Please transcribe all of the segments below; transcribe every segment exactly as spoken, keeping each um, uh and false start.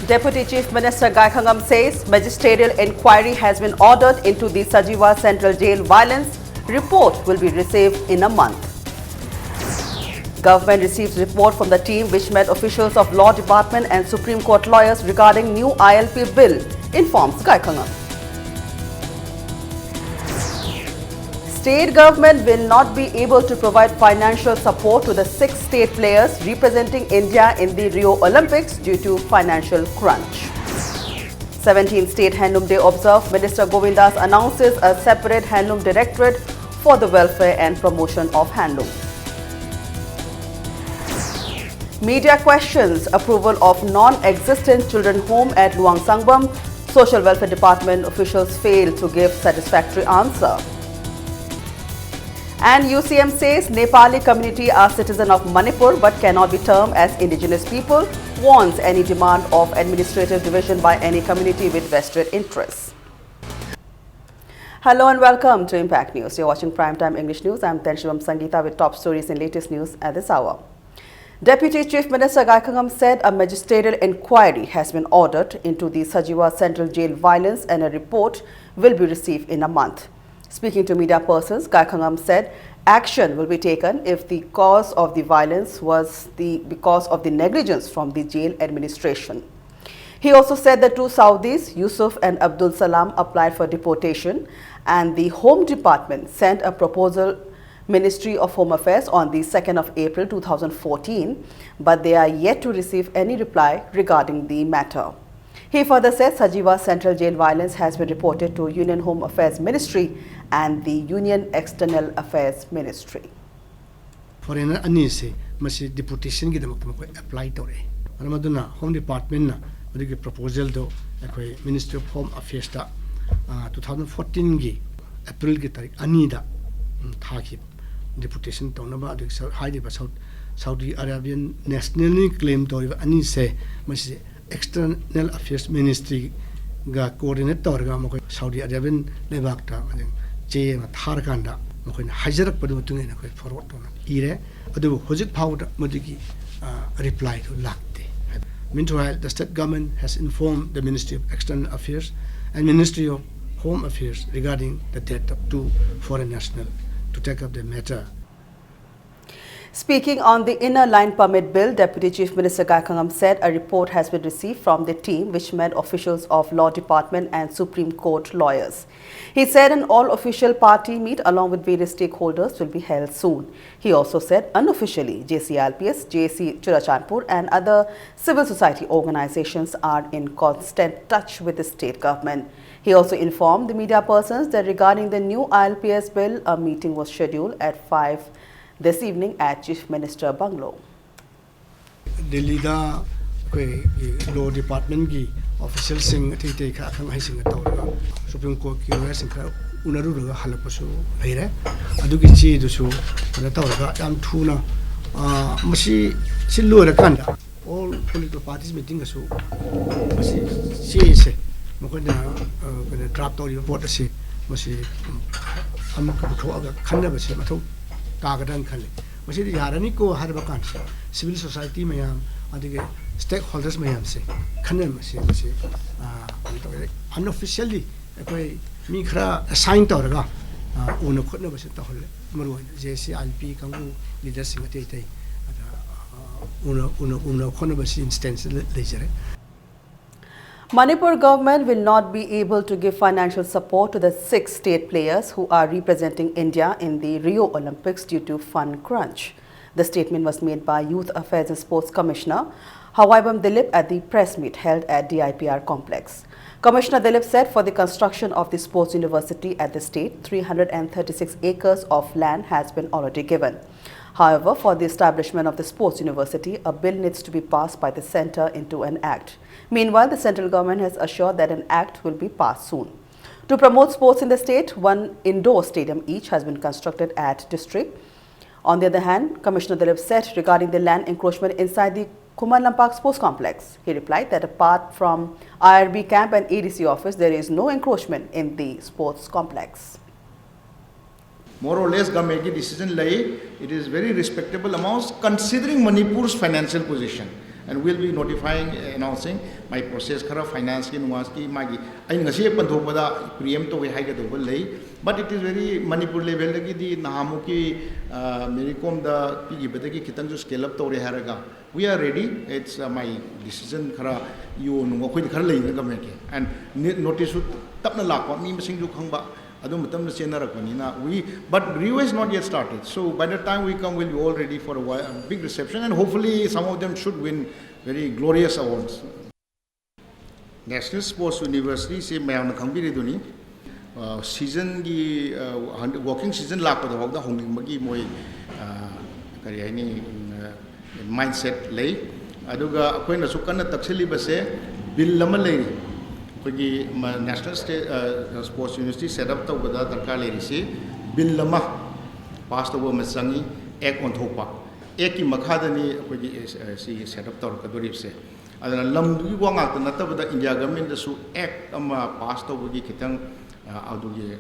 Deputy Chief Minister Gaikhangam says magisterial inquiry has been ordered into the Sajiwa Central Jail violence. Report will be received in a month. Government receives report from the team which met officials of Law Department and Supreme Court lawyers regarding new I L P bill, informs Gaikhangam. State government will not be able to provide financial support to the six state players representing India in the Rio Olympics due to financial crunch. Seventeenth State Handloom Day observed, Minister Govindas announces a separate handloom directorate for the welfare and promotion of handloom. Media questions approval of non-existent children home at Luang Sangbam. Social Welfare Department officials fail to give satisfactory answer. And U C M says Nepali community are citizen of Manipur but cannot be termed as indigenous people, warns any demand of administrative division by any community with vested interests. Hello and welcome to Impact News. You're watching Primetime English News. I'm Tenshibam Sangeeta with top stories and latest news at this hour. Deputy Chief Minister Gaikhangam said a magisterial inquiry has been ordered into the Sajiwa Central Jail violence and a report will be received in a month. Speaking to media persons, Gaikhangam said action will be taken if the cause of the violence was the because of the negligence from the jail administration. He also said the two Saudis, Yusuf and Abdul Salam, applied for deportation, and the Home Department sent a proposal Ministry of Home Affairs on the second of April two thousand fourteen, but they are yet to receive any reply regarding the matter. He further said Sajiwa Central Jail violence has been reported to Union Home Affairs Ministry and the Union External Affairs Ministry. Foreigner ꯑꯅꯤꯁꯦ ꯃꯁꯤ ꯗꯤꯄꯣꯔꯇꯦꯁꯟꯒꯤꯗꯃꯛꯇ ꯃꯈꯣꯏ apply ꯇꯧꯔꯛꯑꯦ꯫ ꯃꯔꯝ ꯑꯗꯨꯅ home ꯗꯤꯄꯥꯔꯠꯃꯦꯟꯅ ꯃꯗꯨꯒꯤ ꯄ꯭ꯔꯣꯄꯣꯖꯦꯜꯗꯣ ꯑꯩꯈꯣꯏ ministry of home ꯑꯐꯦꯌꯔꯁꯇ ꯇꯨ ꯊꯥꯎꯖꯟ ꯐꯣꯔꯇꯤꯟꯒꯤ ꯑꯦꯄ꯭ꯔꯤꯜꯒꯤ ꯇꯥꯔꯤꯛ ꯑꯅꯤꯗ ꯎꯝ, ꯊꯥꯈꯤꯕ꯫ ꯗꯤꯄꯣꯔꯇꯦꯁꯟ ꯇꯧꯅꯕ ꯑꯗꯨꯒꯤ ꯁꯔ- ꯍꯥꯏꯔꯤꯕ ꯁꯥꯎꯠ ꯁꯥꯎꯗꯤ ꯑꯔꯥꯕꯤꯌꯟ ꯅꯦꯁꯅꯦꯜꯅꯤ ꯀ꯭ꯂꯦꯝ ꯇꯧꯔꯤꯕ ꯑꯅꯤꯁꯦ ꯃꯁꯤ ꯑꯦꯛꯁꯇꯔꯅꯦꯜ ꯑꯐꯦꯌꯔꯁ ꯃꯤꯅꯤꯁꯇ꯭ꯔꯤꯒ ꯀꯣꯑꯣꯔꯗꯤꯅꯦꯠ ꯇꯧꯔꯒ ꯃꯈꯣꯏ ꯁꯥꯎꯗꯤ ꯑꯔꯥꯕꯤꯌꯟ ꯂꯩꯕꯥꯛꯇ ꯃꯗꯨ ꯆꯦ ꯑꯃ ꯊꯥꯔꯀꯥꯟꯗ ꯃꯈꯣꯏꯅ ꯍꯥꯏꯖꯔꯛꯄꯗꯨ ꯃꯇꯨꯡ ꯏꯟꯅ ꯑꯩꯈꯣꯏ ꯐꯣꯔꯋꯥꯔꯗ ꯇꯧꯅ ꯏꯔꯦ꯫ ꯑꯗꯨꯕꯨ ꯍꯧꯖꯤꯛ ꯐꯥꯎꯕꯗ ꯃꯗꯨꯒꯤ ꯔꯤꯄ꯭ꯂꯥꯏꯗꯨ ꯂꯥꯛꯇꯦ꯫ Meanwhile, the state government has informed the Ministry of External Affairs and Ministry of Home Affairs regarding the death of two foreign nationals to take up the matter. Speaking on the Inner Line Permit Bill, Deputy Chief Minister Gaikhangam said a report has been received from the team which met officials of Law Department and Supreme Court lawyers. He said an all-official party meet along with various stakeholders will be held soon. He also said unofficially J C I L P S, J C Churachandpur and other civil society organizations are in constant touch with the state government. He also informed the media persons that regarding the new I L P S bill, a meeting was scheduled at five this evening at Chief Minister Bungalow. ꯗꯤꯜꯂꯤꯗ ꯑꯩꯈꯣꯏꯒꯤ ꯂꯣ ꯗꯤꯄꯥꯔꯠꯃꯦꯟꯒꯤ ꯑꯣꯐꯤꯁꯤꯌꯦꯜꯁꯤꯡ ꯑꯇꯩ ꯑꯇꯩ ꯈꯔ ꯑꯈꯪ ꯑꯍꯩꯁꯤꯡꯒ ꯇꯧꯔꯒ supreme ꯀꯣꯔꯠꯀꯤ ꯂꯣꯌꯔꯁꯤꯡ ꯈꯔ ꯎꯅꯔꯨꯔꯒ ꯍꯜꯂꯛꯄꯁꯨ ꯂꯩꯔꯦ꯫ ꯑꯗꯨꯒꯤ ꯆꯦꯗꯨꯁꯨ ꯀꯩꯅꯣ ꯇꯧꯔꯒ ꯌꯥꯝ ꯊꯨꯅ, ꯑ, ꯃꯁꯤ ꯁꯤ ꯂꯣꯏꯔꯀꯥꯟꯗ ꯑꯣꯜ ꯄꯣꯂꯤꯇꯤꯀꯦꯜ ꯄꯥꯔꯇꯤꯁ ꯃꯤꯇꯤꯡꯒꯁꯨ ꯃꯁꯤ ꯆꯦꯁꯦ ꯃꯈꯣꯏꯅ, ꯑ, ꯀꯩꯅꯣ ꯗ꯭ꯔꯥꯐ ꯇꯧꯔꯤꯕ ꯄꯣꯠ ꯑꯁꯤ ꯃꯁꯤ, ꯎꯝ, ꯑꯃꯨꯛ ꯄꯨꯊꯣꯛꯑꯒ ꯈꯟꯅꯕꯁꯦ ꯃꯊꯧ ꯇꯥꯒꯗ꯭ꯔꯅ ꯈꯜꯂꯤ꯫ ꯃꯁꯤꯗꯤ ꯌꯥꯔꯅꯤꯀꯣ ꯍꯥꯏꯔꯕ ꯀꯥꯟꯁꯤꯗ ꯁꯤꯚꯤꯜ ꯁꯣꯁꯥꯏꯇꯤ ꯃꯌꯥꯝ ꯑꯗꯒꯤ ꯁ꯭ꯇꯦꯛ ꯍꯣꯜꯗꯔꯁ ꯃꯌꯥꯝꯁꯦ ꯈꯟꯅꯕꯁꯦ ꯃꯁꯤ, ꯑ, ꯀꯩꯅꯣ ꯇꯧꯋꯦ꯫ ꯑꯟꯑꯣꯐꯤꯁꯤꯌꯦꯜꯂꯤ ꯑꯩꯈꯣꯏ ꯃꯤ ꯈꯔ ꯑꯦꯁꯥꯏꯟ ꯇꯧꯔꯒ, ꯑ, ꯎꯅ ꯈꯣꯠꯅꯕꯁꯦ ꯇꯧꯍꯜꯂꯦ꯫ ꯃꯔꯨꯑꯣꯏꯅ J C I L P ꯀꯥꯡꯕꯨ ꯂꯤꯗꯔꯁꯤꯡ ꯑꯇꯩ ꯑꯇꯩ ꯑꯗ, ꯑ, ꯎꯅ, ꯎꯅ, ꯎꯅ ꯈꯣꯠꯅꯕꯁꯤ ꯏꯟꯁꯇꯦꯟꯁ ꯂꯩꯖꯔꯦ꯫ Manipur government will not be able to give financial support to the six state players who are representing India in the Rio Olympics due to fund crunch. The statement was made by Youth Affairs and Sports Commissioner Hawaibam Dilip at the press meet held at D I P R complex. Commissioner Dilip said for the construction of the sports university at the state, three hundred and thirty-six acres of land has been already given. However, for the establishment of the sports university, a bill needs to be passed by the centre into an act. Meanwhile, the central government has assured that an act will be passed soon. To promote sports in the state, one indoor stadium each has been constructed at district. On the other hand, Commissioner Dilip said regarding the land encroachment inside the Khuman Lampak Sports Complex, he replied that apart from I R B camp and A D C office, there is no encroachment in the sports complex. More or less ꯒꯃꯦꯟꯒꯤ decision ꯂꯩ꯫ It is very respectable amounts considering Manipur's financial position. And we'll be notifying, announcing my process. ꯈꯔ ꯐꯥꯏꯅꯥꯟꯁꯀꯤ ꯅꯨꯡꯉꯥꯟꯁꯀꯤ ꯃꯥꯒꯤ ꯑꯩꯅ ꯉꯁꯤ ꯍꯦꯛ ꯄꯟꯊꯣꯛꯄꯗ ꯄ꯭ꯔꯤꯑꯦꯝ ꯇꯧꯋꯦ ꯍꯥꯏꯒꯗꯧꯕ ꯂꯩ, but it is very, Manipur ꯂꯦꯚꯦꯜꯗꯒꯤꯗꯤ ꯅꯍꯥꯟꯃꯨꯛꯀꯤ Mary ꯀꯣꯝꯗ ꯄꯤꯈꯤꯕꯗꯒꯤ ꯈꯤꯇꯪꯁꯨ scale up ꯇꯧꯔꯦ ꯍꯥꯏꯔꯒ, we are ready. It's my decision. ꯈꯔ ꯏ ꯑꯣ ꯅꯨꯡ ꯑꯩꯈꯣꯏꯗꯤ ꯈꯔ ꯂꯩꯅ ꯒꯃꯦꯟꯠꯀꯤ, and ꯅꯣꯇꯤꯁꯁꯨ ꯇꯞꯅ ꯂꯥꯛꯄ, ꯃꯤ ꯃꯁꯤꯡꯁꯨ ꯈꯪꯕ, ꯑꯗꯨ ꯃꯇꯝꯗ ꯆꯦꯟꯅꯔꯛꯄꯅꯤꯅ, we, but RIHU has not yet started. So by the time we come, we'll be all ready for a, wi- a big reception, and hopefully some of them should win very glorious awards. National Sports University ꯁꯦ ꯃꯌꯥꯝꯅ ꯈꯪꯕꯤꯔꯤꯗꯨꯅꯤ, ꯁꯤꯖꯟꯒꯤ, working season ꯂꯥꯛꯄꯗ ꯐꯥꯎꯗ ꯍꯧꯅꯤꯡꯕꯒꯤ ꯃꯣꯏ, ꯀꯔꯤ ꯍꯥꯏꯅꯤ, mindset ꯂꯩ꯫ ꯑꯗꯨꯒ ꯑꯩꯈꯣꯏꯅꯁꯨ ꯀꯟꯅ ꯇꯛꯁꯤꯜꯂꯤꯕꯁꯦ, ꯕꯤꯜ ꯑꯃ ꯂꯩꯔꯤ, ꯑꯩꯈꯣꯏꯒꯤ national state sports university set up ꯇꯧꯕꯗ ꯗꯔꯀꯥꯔ ꯂꯩꯔꯤꯁꯤ, ꯕꯤꯜ ꯑꯃ ꯄꯥꯁ ꯇꯧꯕ ꯑꯃ ꯆꯪꯉꯤ, ꯑꯦꯛ ꯑꯣꯟꯊꯣꯛꯄ꯫ ꯑꯦꯛꯀꯤ ꯃꯈꯥꯗꯅꯤ ꯑꯩꯈꯣꯏꯒꯤ ꯁꯤ ꯁꯦꯠ ꯑꯞ ꯇꯧꯔꯛꯀꯗꯣꯔꯤꯕꯁꯦ꯫ ꯑꯗꯨꯅ ꯂꯝꯗꯨꯒꯤ ꯋꯥ ꯉꯥꯛꯇ ꯅꯠꯇꯕꯗ, ꯏꯟꯗꯤꯌꯥ ꯒꯃꯦꯟꯗꯁꯨ ꯑꯦꯛ ꯑꯃ ꯄꯥꯁ ꯇꯧꯕꯒꯤ ꯈꯤꯇꯪ, ꯑꯗꯨꯒꯤ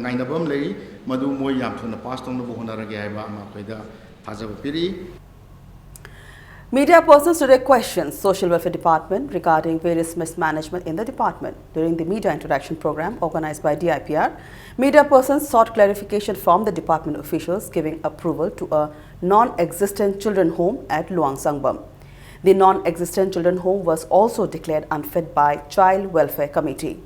ꯉꯥꯏꯅꯕ ꯑꯃ ꯂꯩꯔꯤ꯫ ꯃꯗꯨ ꯃꯣꯏ ꯌꯥꯝ ꯊꯨꯅ ꯄꯥꯁ ꯇꯧꯅꯕ ꯍꯣꯠꯅꯔꯒꯦ ꯍꯥꯏꯕ ꯑꯃ ꯑꯩꯈꯣꯏꯗ ꯊꯥꯖꯕ ꯄꯤꯔꯤ꯫ Media persons today questioned Social Welfare Department regarding various mismanagement in the department. During the media interaction program organized by D I P R, media persons sought clarification from the department officials giving approval to a non-existent children home at Luang Sangbam. The non-existent children home was also declared unfit by Child Welfare Committee.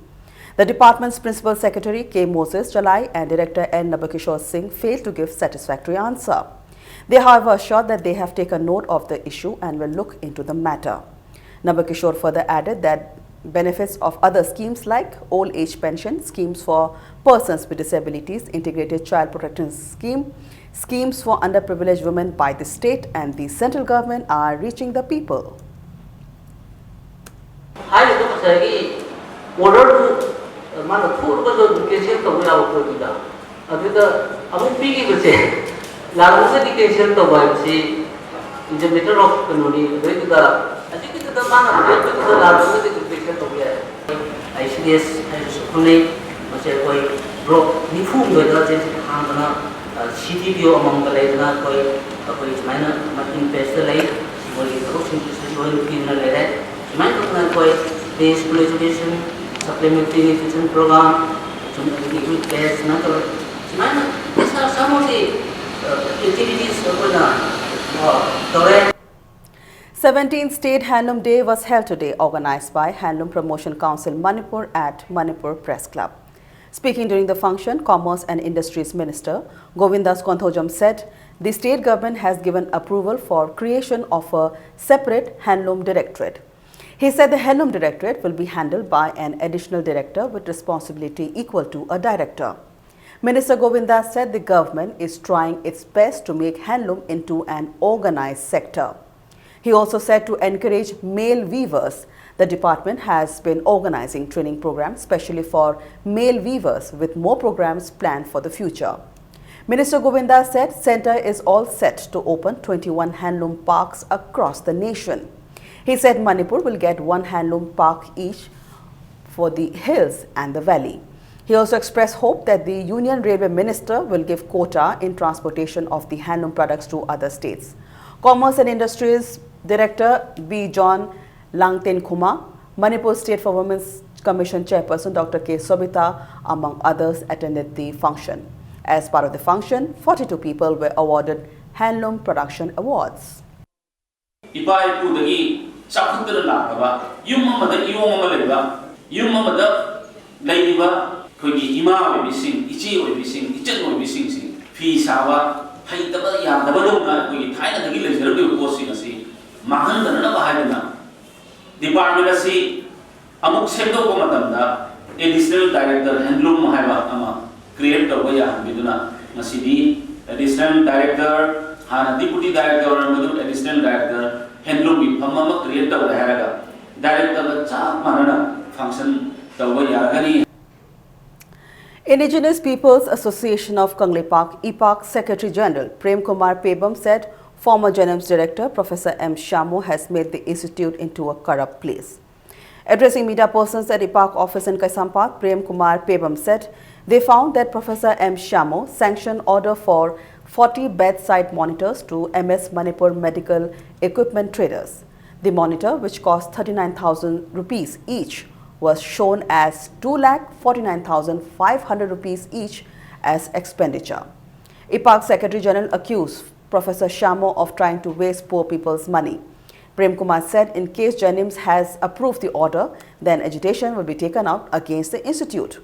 The department's Principal Secretary K Moses Chalai and Director N Nabakishore Singh failed to give satisfactory answer. They, however, assured that they have taken note of the issue and will look into the matter. Nabakishore further added that benefits of other schemes like old age pension, schemes for persons with disabilities, integrated child protection scheme, schemes for underprivileged women by the state and the central government are reaching the people. ꯍꯥꯏꯔꯤꯕ ꯉꯁꯥꯏꯒꯤ ꯑꯣꯔꯗꯔꯗꯨ ꯃꯥꯅ ꯊꯣꯛꯂꯒꯁꯨ ꯑꯗꯨꯝ cancel ꯇꯧꯕ ꯌꯥꯕ ꯄꯣꯠꯅꯤꯗ꯫ ꯑꯗꯨꯗ ꯑꯃꯨꯛ ꯄꯤꯈꯤꯕꯁꯦ ꯂꯥꯜꯂꯒꯗꯤ ꯀꯦꯟꯁꯦꯜ ꯇꯧꯕ ꯍꯥꯏꯕꯁꯤ is a matter of ꯀꯩꯅꯣꯅꯤ꯫ ꯑꯗꯨꯏꯗꯨꯗ ꯍꯧꯖꯤꯛꯀꯤꯗꯨꯗ ꯃꯥꯅ ꯄꯤꯔꯛꯄꯗꯨꯗ ꯂꯥꯜꯂꯒꯗꯤ ꯑꯗꯨꯝ ꯀꯦꯟꯁꯦꯜ ꯇꯧꯕ ꯌꯥꯏ꯫ ꯑꯥꯏ ꯁꯤ ꯗꯤ ꯑꯦꯁ ꯍꯥꯏꯕꯁꯨ ꯈꯪꯅꯩ꯫ ꯃꯁꯤ ꯑꯩꯈꯣꯏ ꯕ꯭ꯂꯣꯛ ꯅꯤꯐꯨ ꯍꯨꯝꯗꯣꯏꯗ ꯆꯦꯟꯁꯤꯟ ꯍꯥꯡꯗꯅ ꯁꯤ ꯗꯤ ꯄꯤ ꯑꯣ ꯑꯃꯃꯝꯒ ꯂꯩꯗꯅ ꯑꯩꯈꯣꯏ ꯑꯩꯈꯣꯏ ꯁꯨꯃꯥꯏꯅ ꯃꯇꯤꯡ ꯄꯦꯖꯇ ꯂꯩ꯫ ꯑꯩꯈꯣꯏꯒꯤ ꯊꯕꯛꯁꯤꯡꯁꯤꯁꯨ ꯂꯣꯏꯅ ꯄꯤꯗꯨꯅ ꯂꯩꯔꯦ꯫ ꯁꯨꯃꯥꯏꯅ ꯇꯧꯗꯅ ꯑꯩꯈꯣꯏ day school education, supplementary nutrition program, ꯁꯨꯝ ꯑꯗꯒꯤ youth fest ꯁꯨꯃꯥꯏꯅ ꯇꯧꯔꯦ꯫ ꯁꯨꯃꯥꯏꯅ ꯃꯁꯥ ꯃꯁꯥꯃꯛꯁꯤ ꯑꯦꯛꯇꯤꯚꯤꯇꯤꯁ ꯑꯩꯈꯣꯏꯅ ꯑ, ꯇꯧꯔꯦ꯫ Seventeenth State Handloom Day was held today, organized by Handloom Promotion Council Manipur at Manipur Press Club. Speaking during the function, Commerce and Industries Minister Govindas Konthoujam said the state government has given approval for creation of a separate handloom directorate. He said the handloom directorate will be handled by an additional director with responsibility equal to a director. Minister Govinda said the government is trying its best to make handloom into an organized sector. He also said to encourage male weavers, the department has been organizing training programs specially for male weavers, with more programs planned for the future. Minister Govinda said center is all set to open twenty-one handloom parks across the nation. He said Manipur will get one handloom park each for the hills and the valley. He also expressed hope that the Union Railway Minister will give quota in transportation of the handloom products to other states. Commerce and Industries Director B. John Langten Khuma, Manipur State for Women's Commission Chairperson Doctor K. Sobita, among others, attended the function. As part of the function, forty-two people were awarded Handloom Production Awards. ꯏꯄꯥ ꯏꯄꯨꯗꯒꯤ ꯆꯥꯎꯈꯠꯇꯨꯅ ꯂꯥꯛꯂꯕ ꯌꯨꯝ ꯑꯃꯗ ꯏꯌꯣꯡ ꯑꯃ ꯂꯩꯕ, ꯌꯨꯝ ꯑꯃꯗ ꯂꯩꯔꯤꯕ ꯑꯩꯈꯣꯏꯒꯤ ꯏꯃꯥ ꯑꯣꯏꯕꯤꯁꯤꯡ, ꯏꯆꯦ ꯑꯣꯏꯕꯤꯁꯤꯡ, ꯏꯆꯟ ꯑꯣꯏꯕꯤꯁꯤꯡꯁꯤ ꯐꯤ ꯁꯥꯕ ꯍꯩꯇꯕ ꯌꯥꯗꯕꯗꯧꯅ ꯑꯩꯈꯣꯏꯒꯤ ꯊꯥꯏꯅꯗꯒꯤ ꯂꯩꯖꯔꯛꯂꯤꯕ ꯄꯣꯠꯁꯤꯡ ꯑꯁꯤ ꯃꯥꯡꯍꯟꯗꯅꯅꯕ ꯍꯥꯏꯗꯅ department ꯑꯁꯤ ꯑꯃꯨꯛ ꯁꯦꯝꯗꯣꯛꯄ ꯃꯇꯝꯗ additional director handloom ꯍꯥꯏꯕ ꯑꯃ create ꯇꯧꯕ ꯌꯥꯍꯟꯕꯤꯗꯨꯅ ꯉꯁꯤꯗꯤ additional director, ꯍꯥꯟꯅ deputy director ꯑꯣꯏꯔꯝꯕꯗꯨ additional director handloomꯒꯤ ꯐꯝ ꯑꯃ create ꯇꯧꯔꯦ ꯍꯥꯏꯔꯒ directorꯒ ꯆꯞ ꯃꯥꯟꯅꯅ function ꯇꯧꯕ ꯌꯥꯔꯒꯅꯤ꯫ Indigenous Peoples Association of Kangleipak, IPAK, Secretary General Prem Kumar Pebam said former JNIMS Director Professor M. Shamo has made the institute into a corrupt place. Addressing media persons at IPAK office in Kaisampat, Prem Kumar Pebam said they found that Professor M. Shamo sanctioned order for forty bedside monitors to M S Manipur medical equipment traders. The monitor, which cost thirty-nine thousand rupees each, was shown as two lakh forty-nine thousand five hundred rupees each as expenditure. IPAC Secretary General accused Professor Shamo of trying to waste poor people's money. Prem Kumar said in case JNIMS has approved the order, then agitation will be taken out against the institute.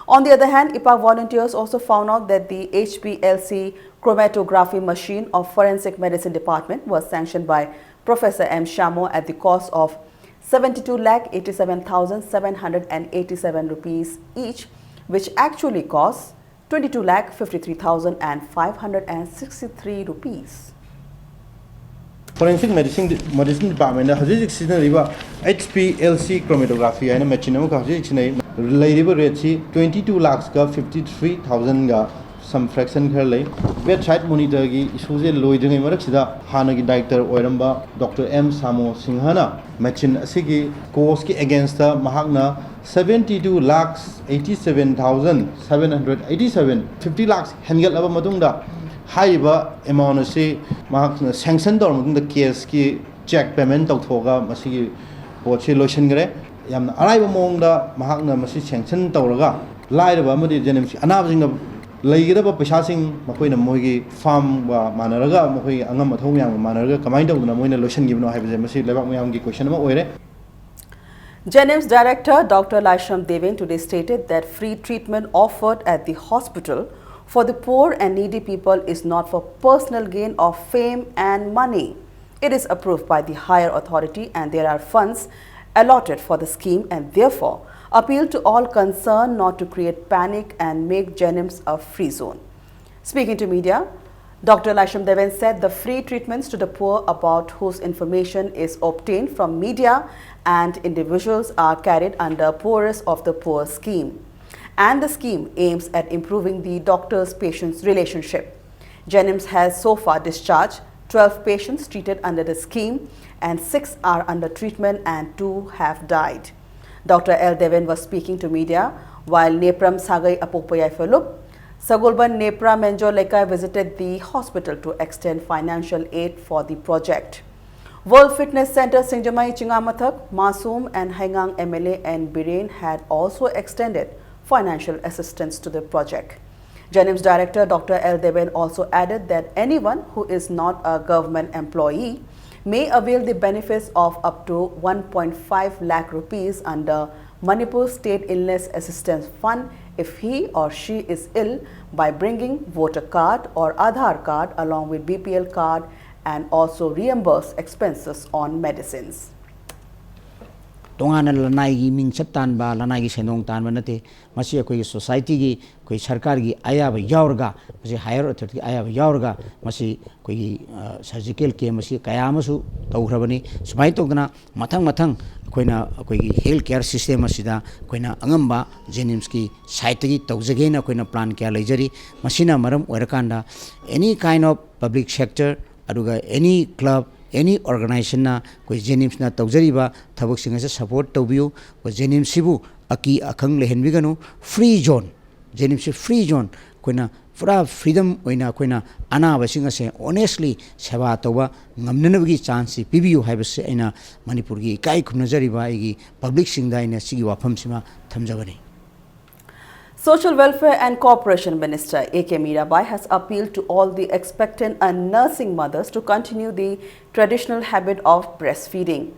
On the other hand, IPAC volunteers also found out that the H P L C chromatography machine of Forensic Medicine Department was sanctioned by Professor M Shamo at the cost of seventy-two lakh eighty-seven thousand seven hundred and eighty-seven rupees each, which actually costs twenty-two lakh fifty-three thousand five hundred and sixty-three rupees. Forensic Medicine Medicine Department ꯗ ꯍꯧꯖꯤꯛ ꯍꯧꯖꯤꯛ ꯁꯤꯖꯤꯟꯅꯔꯤꯕ H P L C chromatography ꯍꯥꯏꯅ machine ꯑꯃꯈꯛ ꯍꯧꯖꯤꯛ ꯍꯧꯖꯤꯛ ꯁꯤꯖꯤꯟꯅꯩ꯫ ꯂꯩꯔꯤꯕ ꯔꯦꯠꯁꯤ twenty two lakhs ꯒ fifty three thousand ꯒ some fraction ꯈꯔ ꯂꯩ꯫ Bedside monitor ꯒꯤ issue ꯁꯦ ꯂꯣꯏꯗ꯭ꯔꯤꯉꯩ ꯃꯔꯛꯁꯤꯗ ꯍꯥꯟꯅꯒꯤ director ꯑꯣꯏꯔꯝꯕ Doctor M Shamo Singha ꯅ ꯃꯦꯆꯤꯟ ꯑꯁꯤꯒꯤ cost ꯀꯤ against ꯇ ꯃꯍꯥꯛꯅ seventy two lakhs eighty seven thousand seven hundred eighty seven, fifty lakhs ꯍꯦꯟꯒꯠꯂꯕ ꯃꯇꯨꯡꯗ ꯍꯥꯏꯔꯤꯕ amount ꯑꯁꯤ ꯃꯍꯥꯛꯅ sanction ꯇꯧꯔꯕ ꯃꯇꯨꯡꯗ case ꯀꯤ cheque payment ꯇꯧꯊꯣꯛꯑꯒ ꯃꯁꯤꯒꯤ ꯄꯣꯠꯁꯤ ꯂꯣꯏꯁꯤꯟꯈ꯭ꯔꯦ꯫ ꯌꯥꯝꯅ ꯑꯔꯥꯏꯕ ꯃꯑꯣꯡꯗ ꯃꯍꯥꯛꯅ ꯃꯁꯤ sanction ꯇꯧꯔꯒ ꯂꯥꯏꯔꯕ ꯑꯃꯗꯤ JNIMS ꯀꯤ ꯑꯅꯥꯕꯁꯤꯡꯅ ꯂꯩꯒꯗꯕ ꯄꯩꯁꯥꯁꯤꯡ ꯃꯈꯣꯏꯅ ꯃꯣꯏꯒꯤ farm ꯒ ꯃꯥꯟꯅꯔꯒ ꯃꯈꯣꯏꯒꯤ ꯑꯉꯝ ꯑꯊꯧ ꯃꯌꯥꯝꯒ ꯃꯥꯟꯅꯔꯒ ꯀꯃꯥꯏꯅ ꯇꯧꯗꯅ ꯃꯣꯏꯅ ꯂꯣꯏꯁꯤꯟꯈꯤꯕꯅꯣ ꯍꯥꯏꯕꯁꯦ ꯃꯁꯤ ꯂꯩꯕꯥꯛ ꯃꯌꯥꯝꯒꯤ question ꯑꯃ ꯑꯣꯏꯔꯦ꯫ JNIMS Director Doctor Laishram Deven today stated that free treatment offered at the hospital for the poor and needy people is not for personal gain of fame and money. It is approved by the higher authority and there are funds allotted for the scheme, and therefore appeal to all concerned not to create panic and make JNIMS a free zone. Speaking to media, Doctor Laishram Deven said the free treatments to the poor about whose information is obtained from media and individuals are carried under Poorest of the Poor scheme. And the scheme aims at improving the doctor's patient's relationship. JNIMS has so far discharged twelve patients treated under the scheme, and six are under treatment and two have died. Doctor L Deven was speaking to media while Nepram Sagai Apokpayai Phalup Sagolband Nepra Menjo Lekai visited the hospital to extend financial aid for the project. World Fitness Center Singjamai Chingamathak, Masum and Haingang M L A and Biren had also extended financial assistance to the project. JNIMS Director Doctor L Deben also added that anyone who is not a government employee may avail the benefits of up to one point five lakh rupees under Manipur State Illness Assistance Fund if he or she is ill by bringing voter card or Aadhaar card along with B P L card and also reimburse expenses on medicines. ꯇꯣꯉꯥꯟꯅ ꯂꯅꯥꯏꯒꯤ ꯃꯤꯡꯆꯠ ꯇꯥꯟꯕ, ꯂꯅꯥꯏꯒꯤ ꯁꯦꯟꯗꯣꯡ ꯇꯥꯟꯕ ꯅꯠꯇꯦ꯫ ꯃꯁꯤ ꯑꯩꯈꯣꯏꯒꯤ ꯁꯣꯁꯥꯏꯇꯤꯒꯤ, ꯑꯩꯈꯣꯏ ꯁꯔꯀꯥꯔꯒꯤ ꯑꯌꯥꯕ ꯌꯥꯎꯔꯒ, ꯃꯁꯤ ꯍꯥꯌꯔ ꯑꯣꯊꯣꯔꯤꯇꯤꯒꯤ ꯑꯌꯥꯕ ꯌꯥꯎꯔꯒ, ꯃꯁꯤ ꯑꯩꯈꯣꯏꯒꯤ ꯁꯔꯖꯤꯀꯦꯜ ꯀꯦꯝ ꯑꯁꯤ ꯀꯌꯥ ꯑꯃꯁꯨ ꯇꯧꯈ꯭ꯔꯕꯅꯤ꯫ ꯁꯨꯃꯥꯏꯅ ꯇꯧꯗꯅ ꯃꯊꯪ ꯃꯊꯪ ꯑꯩꯈꯣꯏꯅ ꯑꯩꯈꯣꯏꯒꯤ ꯍꯦꯜꯊ ꯀꯦꯌꯔ ꯁꯤꯁꯇꯦꯝ ꯑꯁꯤꯗ ꯑꯩꯈꯣꯏꯅ ꯑꯉꯝꯕ ꯖꯦꯅꯤꯝꯁꯀꯤ ꯁꯥꯏꯠꯇꯒꯤ ꯇꯧꯖꯒꯦꯅ ꯑꯩꯈꯣꯏꯅ ꯄ꯭ꯂꯥꯟ ꯀꯌꯥ ꯂꯩꯖꯔꯤ꯫ ꯃꯁꯤꯅ ꯃꯔꯝ ꯑꯣꯏꯔꯀꯥꯟꯗ any kind of public sector, ꯑꯗꯨꯒ any club, any organizationꯅ ꯑꯩꯈꯣꯏ ꯖꯦꯅꯤꯝꯁꯅ ꯇꯧꯖꯔꯤꯕ ꯊꯕꯛꯁꯤꯡ ꯑꯁꯤ ꯁꯄꯣꯔꯠ ꯇꯧꯕꯤꯌꯨ꯫ ꯑꯩꯈꯣꯏ ꯖꯦꯅꯤꯝꯁꯁꯤꯕꯨ ꯑꯀꯤ ꯑꯈꯪ ꯂꯩꯍꯟꯕꯤꯒꯅꯨ꯫ ꯐ꯭ꯔꯤ ꯖꯣꯟ, ꯖꯦꯅꯤꯝꯁꯁꯤ ꯐ꯭ꯔꯤ ꯖꯣꯟ, ꯑꯩꯈꯣꯏꯅ ꯄꯨꯔꯥ ꯐ꯭ꯔꯤꯗꯝ ꯑꯣꯏꯅ ꯑꯩꯈꯣꯏꯅ ꯑꯅꯥꯕꯁꯤꯡ ꯑꯁꯦ ꯑꯣꯅꯦꯁꯂꯤ ꯁꯦꯕꯥ ꯇꯧꯕ ꯉꯝꯅꯅꯕꯒꯤ ꯆꯥꯟꯁꯁꯤ ꯄꯤꯕꯤꯌꯨ ꯍꯥꯏꯕꯁꯤ ꯑꯩꯅ ꯃꯅꯤꯄꯨꯔꯒꯤ ꯏꯀꯥꯏ ꯈꯨꯝꯅꯖꯔꯤꯕ ꯑꯩꯒꯤ ꯄꯕ꯭ꯂꯤꯛꯁꯤꯡꯗ ꯑꯩꯅ ꯁꯤꯒꯤ ꯋꯥꯐꯝꯁꯤꯃ ꯊꯝꯖꯕꯅꯤ꯫ Social Welfare and Cooperation Minister A K Mirabai has appealed to all the expectant and nursing mothers to continue the traditional habit of breastfeeding.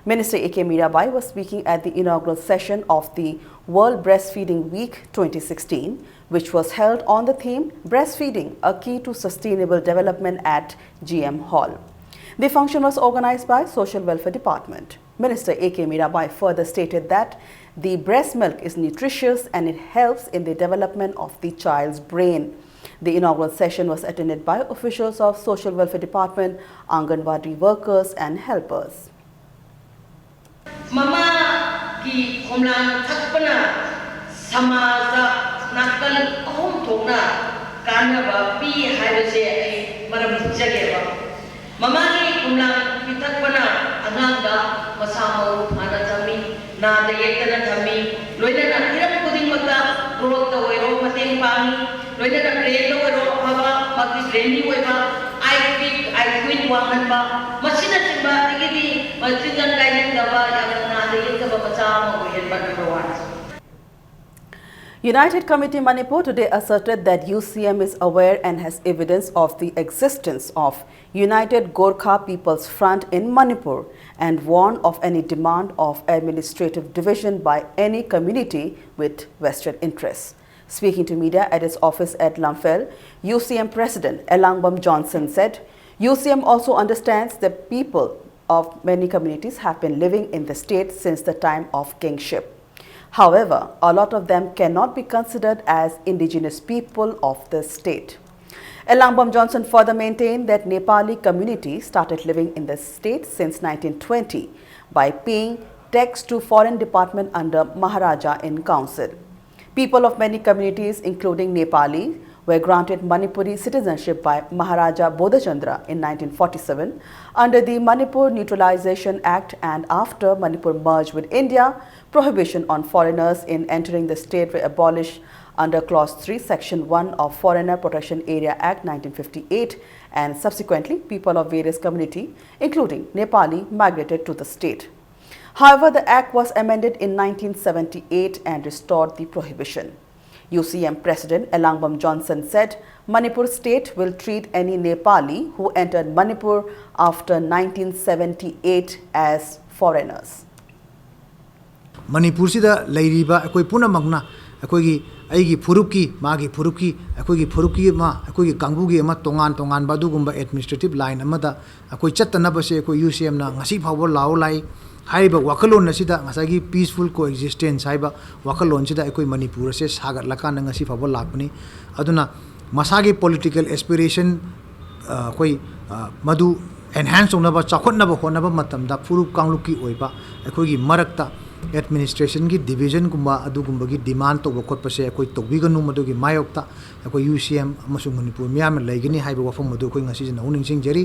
Minister A K Mirabai was speaking at the inaugural session of the World Breastfeeding Week twenty sixteen, which was held on the theme Breastfeeding, a Key to Sustainable Development at G M Hall. The function was organized by Social Welfare Department. Minister A K Mirabai further stated that the breast milk is nutritious and it helps in the development of the child's brain. The inaugural session was attended by officials of Social Welfare Department, Anganwadi workers and helpers. ꯃꯃꯥꯒꯤ ꯈꯣꯝꯂꯥꯡ ꯊꯛꯄꯅ ꯁꯃꯥꯖꯗ ꯅꯥꯀꯜ ꯑꯍꯨꯝ ꯊꯣꯛꯅ ꯀꯥꯟꯅꯕ ꯄꯤ ꯍꯥꯏꯕꯁꯦ ꯑꯩ ꯃꯔꯝ ꯊꯝꯖꯒꯦꯕ꯫ ꯃꯃꯥꯒꯤ ꯈꯣꯝꯂꯥꯡ ꯄꯤꯊꯛꯄꯅ ꯑꯉꯥꯡꯗ ꯃꯁꯥ ꯃꯎ ꯐꯅ ꯊꯝꯃꯤ, ꯅꯥꯗ ꯌꯦꯛꯇꯅ ꯊꯝꯃꯤ, ꯂꯣꯏꯅꯅ ꯍꯤꯔꯝ ꯈꯨꯗꯤꯡꯃꯛꯇ ꯔꯣꯗꯇ ꯑꯣꯏꯔꯣ ꯃꯇꯦꯡ ꯄꯥꯡꯉꯤ, ꯂꯣꯏꯅꯅ ꯗ꯭ꯔꯦꯟꯗ ꯑꯣꯏꯔꯣ ꯑꯐꯕ ꯃꯥꯒꯤ ꯗ꯭ꯔꯦꯟꯒꯤ ꯑꯣꯏꯕ ꯑꯥꯏ ꯄꯤꯛ ꯑꯥꯏ ꯀ꯭ꯋꯤꯟ ꯋꯥꯡꯍꯟꯕ, ꯃꯁꯤꯅꯆꯤꯡꯕ ꯑꯗꯒꯤꯗꯤ ꯃꯆꯤꯟꯖꯥꯛ ꯀꯥꯏꯅꯤꯡꯗꯕ, ꯌꯥꯝꯅ ꯅꯥꯗ ꯌꯦꯛꯇꯕ ꯃꯆꯥ ꯑꯃ ꯑꯣꯏꯍꯟꯕ꯫ Number one. United Committee Manipur today asserted that U C M is aware and has evidence of the existence of United Gorkha People's Front in Manipur and warned of any demand of administrative division by any community with vested interests. Speaking to media at its office at Lamphel, U C M President Elangbam Johnson said U C M also understands that people of many communities have been living in the state since the time of kingship. However, a lot of them cannot be considered as indigenous people of the state. Elangbam Johnson further maintained that Nepali community started living in the state since nineteen twenty by paying tax to foreign department under Maharaja in council. People of many communities, including Nepali, were granted Manipuri citizenship by Maharaja Bodhachandra in nineteen forty-seven under the Manipur Neutralization Act and after Manipur merged with India, prohibition on foreigners in entering the state were abolished under Clause three, Section one of Foreigner Protection Area Act nineteen fifty-eight, and subsequently people of various community, including Nepali, migrated to the state. However, the act was amended in nineteen seventy-eight and restored the prohibition. U C M President Elangbam Johnson said Manipur state will treat any Nepali who entered Manipur after nineteen seventy-eight as foreigners. ꯃꯅꯤꯄꯨꯔꯁꯤꯗ ꯂꯩꯔꯤꯕ ꯑꯩꯈꯣꯏ ꯄꯨꯝꯅꯃꯛꯅ ꯑꯩꯈꯣꯏꯒꯤ, ꯑꯩꯒꯤ ꯐꯨꯔꯨꯞꯀꯤ, ꯃꯥꯒꯤ ꯐꯨꯔꯨꯞꯀꯤ, ꯑꯩꯈꯣꯏꯒꯤ ꯐꯨꯔꯨꯞꯀꯤ ꯑꯃ, ꯑꯩꯈꯣꯏꯒꯤ ꯀꯥꯡꯕꯨꯒꯤ ꯑꯃ, ꯇꯣꯉꯥꯟ ꯇꯣꯉꯥꯟꯕ ꯑꯗꯨꯒꯨꯝꯕ administrative line ꯑꯃꯗ ꯑꯩꯈꯣꯏ ꯆꯠꯇꯅꯕꯁꯦ ꯑꯩꯈꯣꯏ U C M ꯅ ꯉꯁꯤ ꯐꯥꯎꯕ ꯂꯥꯎ ꯂꯥꯛꯏ꯫ ꯍꯥꯏꯔꯤꯕ ꯋꯥꯈꯜꯂꯣꯟ ꯑꯁꯤꯗ, ꯉꯁꯥꯏꯒꯤ peaceful coexistence ꯍꯥꯏꯕ ꯋꯥꯈꯜꯂꯣꯟꯁꯤꯗ ꯑꯩꯈꯣꯏ ꯃꯅꯤꯄꯨꯔ ꯑꯁꯦ ꯁꯥꯒꯠꯂꯀꯥꯟꯗ ꯉꯁꯤ ꯐꯥꯎꯕ ꯂꯥꯛꯄꯅꯤ꯫ ꯑꯗꯨꯅ ꯃꯁꯥꯒꯤ political aspiration, ꯑ, ꯑꯩꯈꯣꯏ, ꯑ, ꯃꯗꯨ enhance ꯇꯧꯅꯕ, ꯆꯥꯎꯈꯠꯅꯕ ꯍꯣꯠꯅꯕ ꯃꯇꯝꯗ ꯐꯨꯔꯨꯞ ꯀꯥꯡꯂꯨꯞꯀꯤ ꯑꯣꯏꯕ ꯑꯩꯈꯣꯏꯒꯤ ꯃꯔꯛꯇ administration ꯒꯤ division ꯒꯨꯝꯕ ꯑꯗꯨꯒꯨꯝꯕꯒꯤ demand ꯇꯧꯕ ꯈꯣꯠꯄꯁꯦ ꯑꯩꯈꯣꯏ ꯇꯧꯕꯤꯒꯅꯨ꯫ ꯃꯗꯨꯒꯤ ꯃꯥꯌꯣꯛꯇ ꯑꯩꯈꯣꯏ U C M ꯑꯃꯁꯨꯡ ꯃꯅꯤꯄꯨꯔ ꯃꯤꯌꯥꯝꯅ ꯂꯩꯒꯅꯤ ꯍꯥꯏꯕ ꯋꯥꯐꯝ ꯑꯗꯨ ꯑꯩꯈꯣꯏ ꯉꯁꯤꯁꯨ ꯅꯧꯅ ꯅꯤꯡꯁꯤꯡꯖꯔꯤ꯫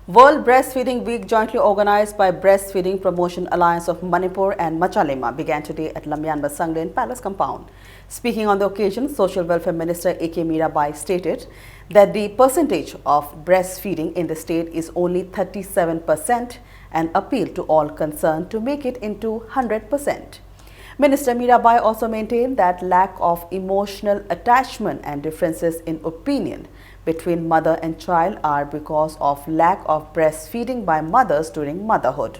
World Breastfeeding Week, jointly organized by Breastfeeding Promotion Alliance of Manipur and Machaleima, began today at Lamyanba Sanglen Palace compound. Speaking on the occasion, Social Welfare Minister A K Mirabai stated that the percentage of breastfeeding in the state is only thirty-seven percent and appealed to all concerned to make it into one hundred percent. Minister Mirabai also maintained that lack of emotional attachment and differences in opinion between mother and child are because of lack of breastfeeding by mothers during motherhood.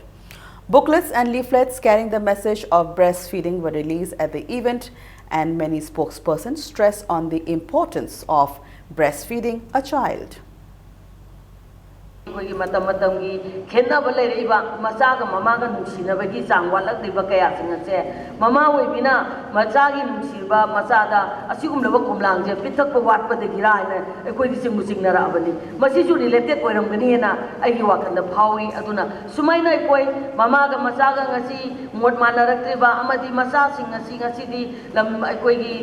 Booklets and leaflets carrying the message of breastfeeding were released at the event, and many spokespersons stressed on the importance of breastfeeding a child. ꯑꯩꯈꯣꯏꯒꯤ ꯃꯇꯝ ꯃꯇꯝꯒꯤ ꯈꯦꯠꯅꯕ ꯂꯩꯔꯛꯏꯕ ꯃꯆꯥꯒ ꯃꯃꯥꯒ ꯅꯨꯡꯁꯤꯅꯕꯒꯤ ꯆꯥꯡ ꯋꯥꯠꯂꯛꯂꯤꯕ ꯀꯌꯥꯁꯤꯡ ꯑꯁꯦ ꯃꯃꯥ ꯑꯣꯏꯕꯤꯅ ꯃꯆꯥꯒꯤ ꯅꯨꯡꯁꯤꯕ ꯃꯆꯥꯗ ꯑꯁꯤꯒꯨꯝꯂꯕ ꯈꯣꯝꯂꯥꯡꯁꯦ ꯄꯤꯊꯛꯄ ꯋꯥꯠꯄꯗꯒꯤꯔꯥ ꯍꯥꯏꯅ ꯑꯩꯈꯣꯏꯗꯤ ꯆꯤꯡꯕꯨ ꯆꯤꯡꯅꯔꯛꯑꯕꯅꯤ꯫ ꯃꯁꯤꯁꯨ ꯔꯤꯂꯦꯇꯦꯠ ꯑꯣꯏꯔꯝꯒꯅꯤꯅ ꯑꯩꯒꯤ ꯋꯥꯈꯜꯗ ꯐꯥꯎꯏ꯫ ꯑꯗꯨꯅ ꯁꯨꯃꯥꯏꯅ ꯑꯩꯈꯣꯏ ꯃꯃꯥꯒ ꯃꯆꯥꯒ ꯉꯁꯤ ꯃꯣꯠ ꯃꯥꯟꯅꯔꯛꯇ꯭ꯔꯤꯕ ꯑꯃꯗꯤ ꯃꯆꯥꯁꯤꯡ ꯑꯁꯤ ꯉꯁꯤꯗꯤ ꯂꯝ ꯑꯩꯈꯣꯏꯒꯤ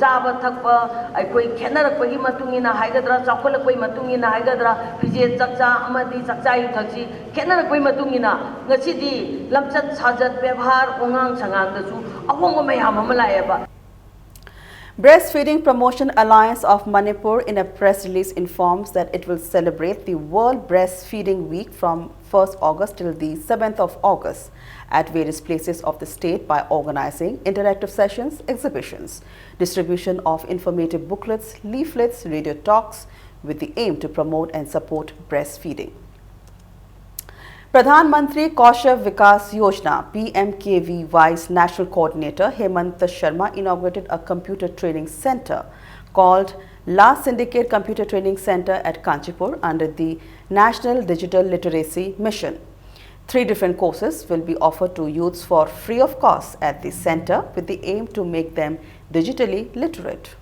ꯆꯥꯕ ꯊꯛꯄ ꯑꯩꯈꯣꯏ ꯈꯦꯠꯅꯔꯛꯄꯒꯤ ꯃꯇꯨꯡ ꯏꯟꯅ ꯍꯥꯏꯒꯗ꯭ꯔꯥ, ꯆꯥꯎꯈꯠꯂꯛꯄꯒꯤ ꯃꯇꯨꯡ ꯏꯟꯅ ꯍꯥꯏꯒꯗ꯭ꯔꯥ, ꯐꯤꯖꯦꯠ ꯆꯛꯆꯥ ꯑꯃꯗꯤ ꯆꯥꯛꯆꯥ ꯌꯨꯊꯛꯁꯤ ꯈꯦꯠꯅꯔꯛꯄꯒꯤ ꯃꯇꯨꯡ ꯏꯟꯅ ꯉꯁꯤꯗꯤ ꯂꯝꯆꯠ ꯁꯥꯖꯠ, ꯕꯦꯕꯥꯔ, ꯋꯥꯉꯥꯡ ꯁꯉꯥꯡꯗꯁꯨ ꯑꯍꯣꯡꯕ ꯃꯌꯥꯝ ꯑꯃ ꯂꯥꯛꯑꯦꯕ꯫ Breastfeeding Promotion Alliance of Manipur, in a press release, informs that it will celebrate the World Breastfeeding Week from first August till the seventh of August at various places of the state by organizing interactive sessions, exhibitions, distribution of informative booklets, leaflets, radio talks, with the aim to promote and support breastfeeding. Pradhan Mantri Kaushal Vikas Yojana, P M K V Y's National Coordinator Hemant Sharma inaugurated a computer training center called La Syndicate Computer Training Center at Kanchipur under the National Digital Literacy Mission. Three different courses will be offered to youths for free of cost at the center with the aim to make them digitally literate.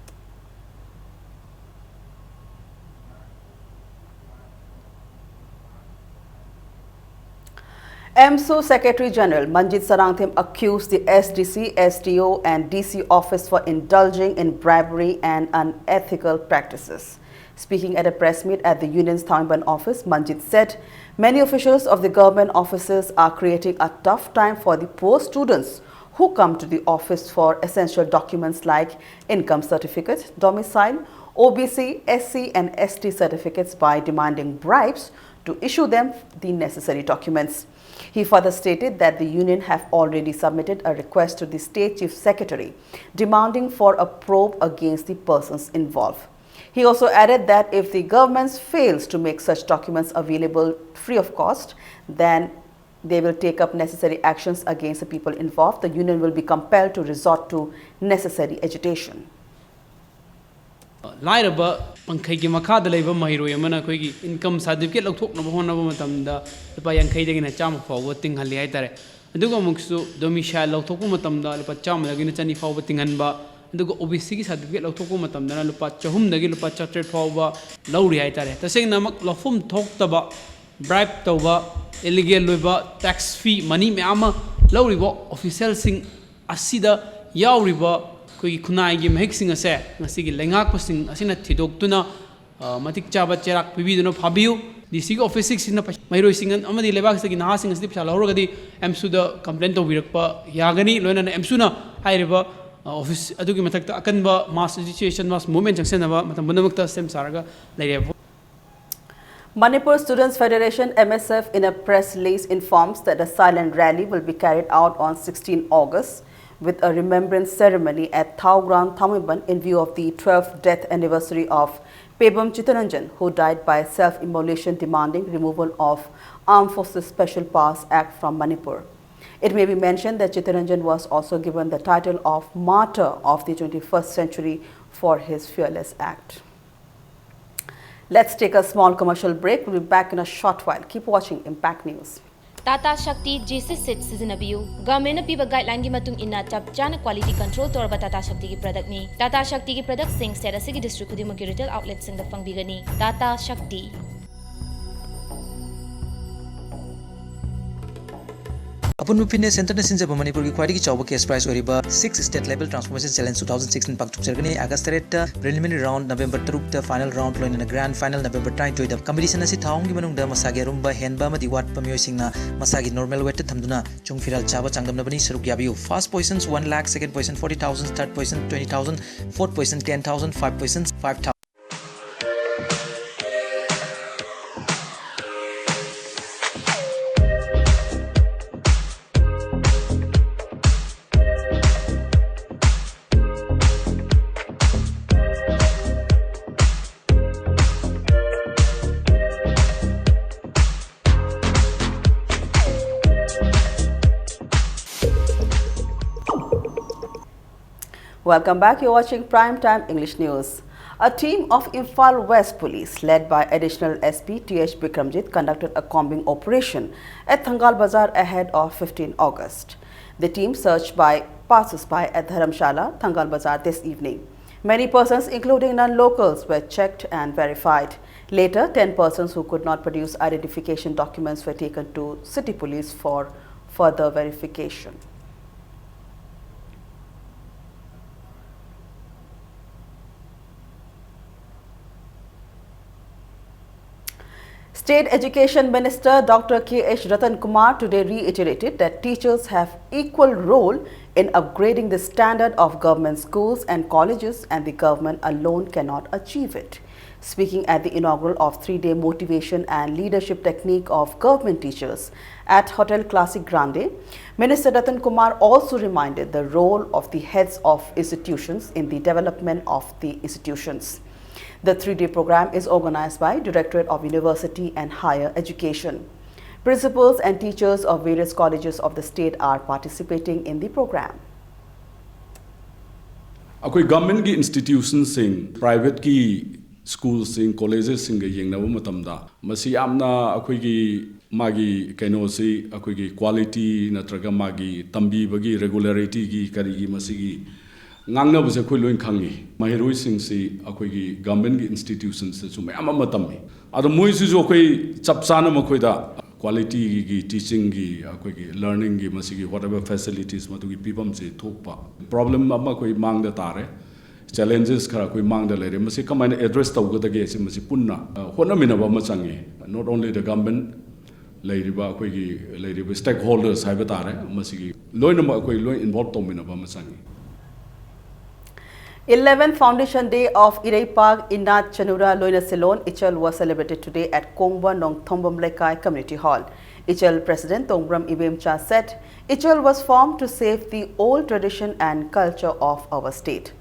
AMSU Secretary General Manjit Sarangthem accused the S D C, S D O and D C office for indulging in bribery and unethical practices. Speaking at a press meet at the union's Thawimban office, Manjit said many officials of the government offices are creating a tough time for the poor students who come to the office for essential documents like income certificate, domicile, O B C, S C and S T certificates by demanding bribes to issue them the necessary documents. He further stated that the union have already submitted a request to the state chief secretary demanding for a probe against the persons involved. He also added that if the government fails to make such documents available free of cost, then they will take up necessary actions against the people involved. The union will be compelled to resort to necessary agitation. ꯂꯥꯏꯔꯕ ꯄꯟꯈꯩꯒꯤ ꯃꯈꯥꯗ ꯂꯩꯕ ꯃꯍꯩꯔꯣꯏ ꯑꯃꯅ ꯑꯩꯈꯣꯏꯒꯤ income certificate ꯂꯧꯊꯣꯛꯅꯕ ꯍꯣꯠꯅꯕ ꯃꯇꯝꯗ ꯂꯨꯄꯥ ꯌꯥꯡꯈꯩꯗꯒꯤꯅ ꯆꯥꯝꯃ ꯐꯥꯎꯕ ꯇꯤꯡꯍꯜꯂꯤ ꯍꯥꯏꯇꯥꯔꯦ꯫ ꯑꯗꯨꯒ ꯑꯃꯨꯛꯁꯨ ꯗꯣꯃꯤꯁꯥꯏꯜ ꯂꯧꯊꯣꯛꯄ ꯃꯇꯝꯗ ꯂꯨꯄꯥ ꯆꯥꯝꯃꯗꯒꯤꯅ ꯆꯅꯤ ꯐꯥꯎꯕ ꯇꯤꯡꯍꯟꯕ, ꯑꯗꯨꯒ ꯑꯣ ꯕꯤ ꯁꯤꯒꯤ ꯁꯥꯔꯇꯤꯐꯤꯀꯦꯠ ꯂꯧꯊꯣꯛꯄ ꯃꯇꯝꯗꯅ ꯂꯨꯄꯥ ꯆꯍꯨꯝꯗꯒꯤ ꯂꯨꯄꯥ ꯆꯥꯇ꯭ꯔꯦꯠ ꯐꯥꯎꯕ ꯂꯧꯔꯤ ꯍꯥꯏꯇꯥꯔꯦ꯫ ꯇꯁꯦꯡꯅꯃꯛ ꯂꯧꯐꯝ ꯊꯣꯛꯇꯕ, ꯕ꯭ꯔꯥꯏꯕ ꯇꯧꯕ, ꯏꯂꯤꯒꯦꯜ ꯑꯣꯏꯕ ꯇꯦꯛꯁ ꯐꯤ, ꯃꯅꯤ ꯃꯌꯥꯝ ꯑꯃ ꯂꯧꯔꯤꯕ ꯑꯣꯐꯤꯁꯦꯜꯁꯤꯡ ꯑꯁꯤꯗ ꯌꯥꯎꯔꯤꯕ ꯑꯩꯈꯣꯏꯒꯤ ꯈꯨꯟꯅꯥꯏꯒꯤ ꯃꯍꯤꯛꯁꯤꯡ ꯑꯁꯦ ꯉꯁꯤꯒꯤ ꯂꯩꯉꯥꯛꯄꯁꯤꯡ ꯑꯁꯤꯅ ꯊꯤꯗꯣꯛꯇꯨꯅ, ꯑ, ꯃꯇꯤꯛ ꯆꯥꯕ ꯆꯩꯔꯥꯛ ꯄꯤꯕꯤꯗꯨꯅ ꯐꯥꯕꯤꯌꯨ꯫ ꯗꯤ ꯁꯤꯒꯤ ꯑꯣꯐꯤꯁꯁꯤꯡꯁꯤꯅ ꯄꯩ-, ꯃꯍꯩꯔꯣꯏꯁꯤꯡ ꯑꯃꯗꯤ ꯂꯩꯕꯥꯛꯁꯤꯗꯒꯤ ꯅꯍꯥꯁꯤꯡ ꯑꯁꯤꯗꯤ ꯄꯩꯁꯥ ꯂꯧꯍꯧꯔꯒꯗꯤ ꯑꯦꯝꯁꯨꯗ ꯀꯝꯄ꯭ꯂꯦꯟ ꯇꯧꯕꯤꯔꯛꯄ ꯌꯥꯒꯅꯤ꯫ ꯂꯣꯏꯅꯅ ꯑꯦꯝꯁꯨꯅ ꯍꯥꯏꯔꯤꯕ, ꯑ, ꯑꯣꯐꯤꯁ ꯑꯗꯨꯒꯤ ꯃꯊꯛꯇ ꯑꯀꯟꯕ ꯃꯥꯁ ꯑꯦꯖꯤꯇꯦꯁꯟ, ꯃꯥꯁ ꯃꯨꯚꯃꯦꯟ ꯆꯪꯁꯤꯟꯅꯕ ꯃꯇꯝ ꯄꯨꯝꯅꯃꯛꯇ ꯁꯦꯝ ꯁꯥꯔꯒ ꯂꯩꯔꯦ꯫ Manipur Students Federation, M S F, in a press release informs that a silent rally will be carried out on sixteen August with a remembrance ceremony at Thao Ground, Thawimban, in view of the twelfth death anniversary of Pebam Chittaranjan, who died by self-immolation, demanding removal of Armed Forces Special Powers Act from Manipur. It may be mentioned that Chittaranjan was also given the title of Martyr of the twenty-first Century for his fearless act. Let's take a small commercial break. We'll be back in a short while. Keep watching Impact News. Tata Shakti J C set ꯁꯤꯖꯤꯟꯅꯕꯤꯌꯨ꯫ ꯒꯚꯔꯟꯃꯦꯟꯠꯅ ꯄꯤꯕ ꯒꯥꯏꯗꯂꯥꯏꯟꯒꯤ ꯃꯇꯨꯡ ꯏꯟꯅ ꯆꯞ ꯆꯥꯅ quality control ꯇꯧꯔꯕ ꯇꯥꯇꯥ ꯁꯛꯇꯤꯒꯤ ꯄ꯭ꯔꯗꯛꯅꯤ꯫ ꯇꯥꯇꯥ ꯁꯛꯇꯤꯒꯤ ꯄ꯭ꯔꯗꯛꯁꯤꯡ state ꯑꯁꯤꯒꯤ district ꯈꯨꯗꯤꯡꯃꯛꯀꯤ ꯔꯤꯇꯦꯜ ꯑꯥꯎꯠꯂꯦꯠꯁꯤꯡꯗ ꯐꯪꯕꯤꯒꯅꯤ꯫ ꯇꯥꯇꯥ ꯁꯛꯇꯤ꯫ ꯑꯄꯨꯟꯕ ꯐꯤꯠꯅꯦꯁ ꯁꯦꯟꯇꯔꯅ ꯁꯤꯟꯖꯕ ꯃꯅꯤꯄꯨꯔꯒꯤ ꯈ꯭ꯋꯥꯏꯗꯒꯤ ꯆꯥꯎꯕ ꯀꯦꯁ ꯄ꯭ꯔꯥꯏꯖ ꯑꯣꯏꯔꯤꯕ Six State Level Transformation Challenge two thousand sixteen ꯄꯥꯡꯊꯣꯛꯆꯔꯒꯅꯤ꯫ ꯑꯥꯒꯁ ꯇꯔꯦꯠꯇ preliminary round, ꯅꯕꯦꯝꯕꯔ ꯇꯔꯨꯛꯇ final round, ꯂꯣꯏꯅꯅ grand final ꯅꯕꯦꯝꯕꯔ ꯇꯔꯥꯅꯤꯊꯣꯏꯗ꯫ Competition ꯑꯁꯤ ꯊꯥ ꯑꯍꯨꯝꯒꯤ ꯃꯅꯨꯡꯗ ꯃꯁꯥꯒꯤ ꯑꯔꯨꯝꯕ, ꯍꯦꯟꯕ ꯑꯃꯗꯤ ꯋꯥꯠꯄ ꯃꯤꯑꯣꯏꯁꯤꯡꯅ ꯃꯁꯥꯒꯤ normal weightꯇ ꯊꯝꯗꯨꯅ ꯆꯨꯡ ꯐꯤꯔꯥꯜ ꯆꯥꯕ ꯆꯥꯡꯗꯝꯅꯕꯅꯤ꯫ ꯁꯔꯨꯛ ꯌꯥꯕꯤꯌꯨ꯫ First position one lakh, second position forty thousand, third position twenty thousand, fourth position ten thousand, five position five thousand. Welcome back. You're watching Prime Time English News. A team of Imphal West Police, led by Additional S P T H Bikramjit, conducted a combing operation at Thangal Bazar ahead of fifteenth August. The team searched by passers-by at Dharamshala, Thangal Bazar this evening. Many persons, including non-locals, were checked and verified. Later, ten persons who could not produce identification documents were taken to City Police for further verification. State Education Minister Doctor K H Ratan Kumar today reiterated that teachers have equal role in upgrading the standard of government schools and colleges, and the government alone cannot achieve it. Speaking at the inaugural of three-day motivation and leadership technique of government teachers at Hotel Classic Grande, Minister Ratan Kumar also reminded the role of the heads of institutions in the development of the institutions. The three-day program is organized by Directorate of University and Higher Education. Principals and teachers of various colleges of the state are participating in the program. ꯑꯩꯈꯣꯏ ꯒꯚꯔꯟꯃꯦꯟꯠꯀꯤ ꯏꯟꯁꯇꯤꯇ꯭ꯌꯨꯁꯟꯁꯤꯡ ꯄ꯭ꯔꯥꯏꯚꯦꯠꯀꯤ ꯁ꯭ꯀꯨꯜꯁꯤꯡ, ꯀꯣꯂꯦꯖꯦꯁꯁꯤꯡꯒ ꯌꯦꯡꯅꯕ ꯃꯇꯝꯗ, ꯃꯁꯤ ꯌꯥꯝꯅ ꯑꯩꯈꯣꯏꯒꯤ, ꯃꯥꯒꯤ ꯀꯩꯅꯣꯁꯤ, ꯑꯩꯈꯣꯏꯒꯤ ꯀ꯭ꯋꯥꯂꯤꯇꯤ ꯅꯠꯇ꯭ꯔꯒ ꯃꯥꯒꯤ ꯇꯝꯕꯤꯕꯒꯤ ꯔꯦꯒꯨꯂꯔꯤꯇꯤꯒꯤ ꯀꯔꯤꯒꯤ, ꯃꯁꯤꯒꯤ ꯉꯥꯡꯅꯕꯁꯦ ꯑꯩꯈꯣꯏ ꯂꯣꯏ ꯈꯪꯉꯤ꯫ ꯃꯍꯩꯔꯣꯏꯁꯤꯡꯁꯤ ꯑꯩꯈꯣꯏꯒꯤ ꯒꯚꯔꯟꯃꯦꯟꯠꯀꯤ ꯏꯟꯁꯇꯤꯇ꯭ꯌꯨꯁꯟꯁꯇꯁꯨ ꯃꯌꯥꯝ ꯑꯃ ꯇꯝꯃꯤ꯫ ꯑꯗꯣ ꯃꯣꯏꯁꯤꯁꯨ ꯑꯩꯈꯣꯏ ꯆꯞ ꯆꯥꯅ ꯃꯈꯣꯏꯗ ꯀ꯭ꯋꯥꯂꯤꯇꯤꯒꯤ ꯇꯤꯆꯤꯡꯒꯤ, ꯑꯩꯈꯣꯏꯒꯤ ꯂꯔꯅꯤꯡꯒꯤ, ꯃꯁꯤꯒꯤ whatever facilities, ꯃꯗꯨꯒꯤ ꯐꯤꯕꯝꯁꯤ ꯊꯣꯛꯄ ꯄ꯭ꯔꯣꯕ꯭ꯂꯦꯝ ꯑꯃ ꯑꯩꯈꯣꯏ ꯃꯥꯡꯗ ꯇꯥꯔꯦ꯫ ꯆꯦꯂꯦꯟꯖꯦꯁ ꯈꯔ ꯑꯩꯈꯣꯏ ꯃꯥꯡꯗ ꯂꯩꯔꯦ꯫ ꯃꯁꯤ ꯀꯃꯥꯏꯅ ꯑꯦꯗ꯭ꯔꯦꯁ ꯇꯧꯒꯗꯒꯦ ꯁꯤ, ꯃꯁꯤ ꯄꯨꯟꯅ ꯑ, ꯍꯣꯠꯅꯃꯤꯟꯅꯕ ꯑꯃ ꯆꯪꯉꯤ꯫ Not only the government, ꯂꯩꯔꯤꯕ ꯑꯩꯈꯣꯏꯒꯤ ꯂꯩꯔꯤꯕ stakeholders ꯍꯥꯏꯕ ꯇꯥꯔꯦ, ꯃꯁꯤꯒꯤ ꯂꯣꯏꯅꯃꯛ ꯑꯩꯈꯣꯏ ꯂꯣꯏ ꯏꯟꯚꯣꯜꯕ ꯇꯧꯃꯤꯟꯅꯕ ꯑꯃ ꯆꯪꯉꯤ꯫ Eleventh Foundation Day of Ireipak Inat Chanura Loina Silon Ichal was celebrated today at Kongba Nongthombam Lekai Community Hall. Ichal President Tongbram Ibemcha said Ichal was formed to save the old tradition and culture of our state.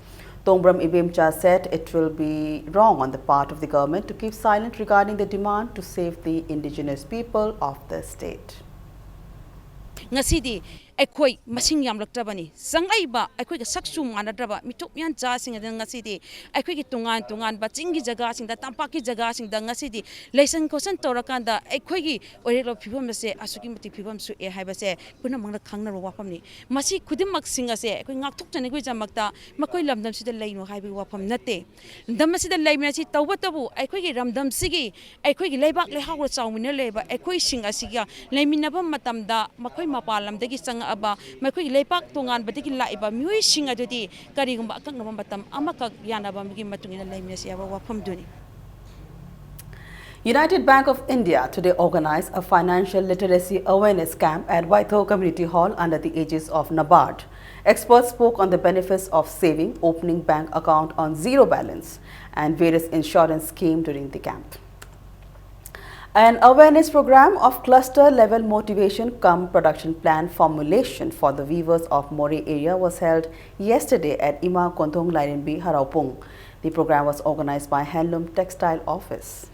Tongbram Ibemcha said it will be wrong on the part of the government to keep silent regarding the demand to save the indigenous people of the state. ꯉꯁꯤꯗꯤ ꯑꯩꯈꯣꯏ ꯃꯁꯤꯡ ꯌꯥꯝꯂꯛꯇ꯭ꯔꯕꯅꯤ꯫ ꯆꯪꯂꯛꯏꯕ ꯑꯩꯈꯣꯏꯒ ꯁꯛꯁꯨ ꯃꯥꯟꯅꯗ꯭ꯔꯕ ꯃꯤꯊꯨꯞ ꯃꯤꯌꯥꯟ ꯆꯥꯁꯤꯡ ꯑꯗꯨꯅ ꯉꯁꯤꯗꯤ ꯑꯩꯈꯣꯏꯒꯤ ꯇꯣꯉꯥꯟ ꯇꯣꯉꯥꯟꯕ ꯆꯤꯡꯒꯤ ꯖꯒꯥꯁꯤꯡꯗ, ꯇꯝꯄꯥꯛꯀꯤ ꯖꯒꯥꯁꯤꯡꯗ ꯉꯁꯤꯗꯤ ꯂꯩꯁꯟ ꯈꯣꯠꯁꯟ ꯇꯧꯔꯀꯥꯟꯗ ꯑꯩꯈꯣꯏꯒꯤ ꯑꯣꯏꯔꯛꯂꯕ ꯐꯤꯕꯝ ꯑꯁꯦ ꯑꯁꯨꯛꯀꯤ ꯃꯇꯤꯛ ꯐꯤꯕꯝ ꯁꯣꯛꯑꯦ ꯍꯥꯏꯕꯁꯦ ꯄꯨꯝꯅꯃꯛꯅ ꯈꯪꯅꯔꯕ ꯋꯥꯐꯝꯅꯤ꯫ ꯃꯁꯤ ꯈꯨꯗꯤꯡꯃꯛꯁꯤꯡ ꯑꯁꯦ ꯑꯩꯈꯣꯏ ꯉꯥꯛꯊꯣꯛꯆꯅꯕꯒꯤꯗꯃꯛꯇ ꯃꯈꯣꯏ ꯂꯝꯗꯝꯁꯤꯗ ꯂꯩꯅꯨ ꯍꯥꯏꯕꯒꯤ ꯋꯥꯐꯝ ꯅꯠꯇꯦ꯫ ꯂꯝꯗꯝ ꯑꯁꯤꯗ ꯂꯩꯃꯤꯟꯅꯁꯤ, ꯇꯧꯕꯇꯕꯨ ꯑꯩꯈꯣꯏꯒꯤ ꯂꯝꯗꯝꯁꯤꯒꯤ, ꯑꯩꯈꯣꯏꯒꯤ ꯂꯩꯕꯥꯛ ꯂꯩꯍꯥꯎꯗ ꯆꯥꯎꯃꯤꯟꯅ ꯂꯩꯕ ꯑꯩꯈꯣꯏꯁꯤꯡ ꯑꯁꯤꯒ ꯂꯩꯃꯤꯟꯅꯕ ꯃꯇꯝꯗ ꯃꯈꯣꯏ ꯃꯄꯥꯟ ꯂꯝꯗꯒꯤ ꯆꯪꯉꯛꯑꯕ, ꯃꯈꯣꯏꯒꯤ ꯂꯩꯄꯥꯛ ꯇꯣꯉꯥꯟꯕꯗꯒꯤ ꯂꯥꯛꯏꯕ ꯃꯤꯑꯣꯏꯁꯤꯡ ꯑꯗꯨꯗꯤ ꯀꯔꯤꯒꯨꯝꯕ ꯑꯀꯛꯅꯕ ꯃꯇꯝ ꯑꯃꯈꯛ ꯌꯥꯅꯕ ꯑꯃꯒꯤ ꯃꯇꯨꯡ ꯏꯟꯅ ꯂꯩꯃꯤꯟꯅꯁꯤ ꯍꯥꯏꯕ ꯋꯥꯐꯝꯗꯨꯅꯤ꯫ United Bank of India today organized a financial literacy awareness camp at Waitho Community Hall under the aegis of NABARD. Experts spoke on the benefits of saving, opening bank account on zero balance, and various insurance scheme during the camp. An awareness program of cluster level motivation cum production plan formulation for the weavers of Moreh area was held yesterday at Ima Kondhong Lairenbi Haraupung. The program was organized by Handloom Textile Office.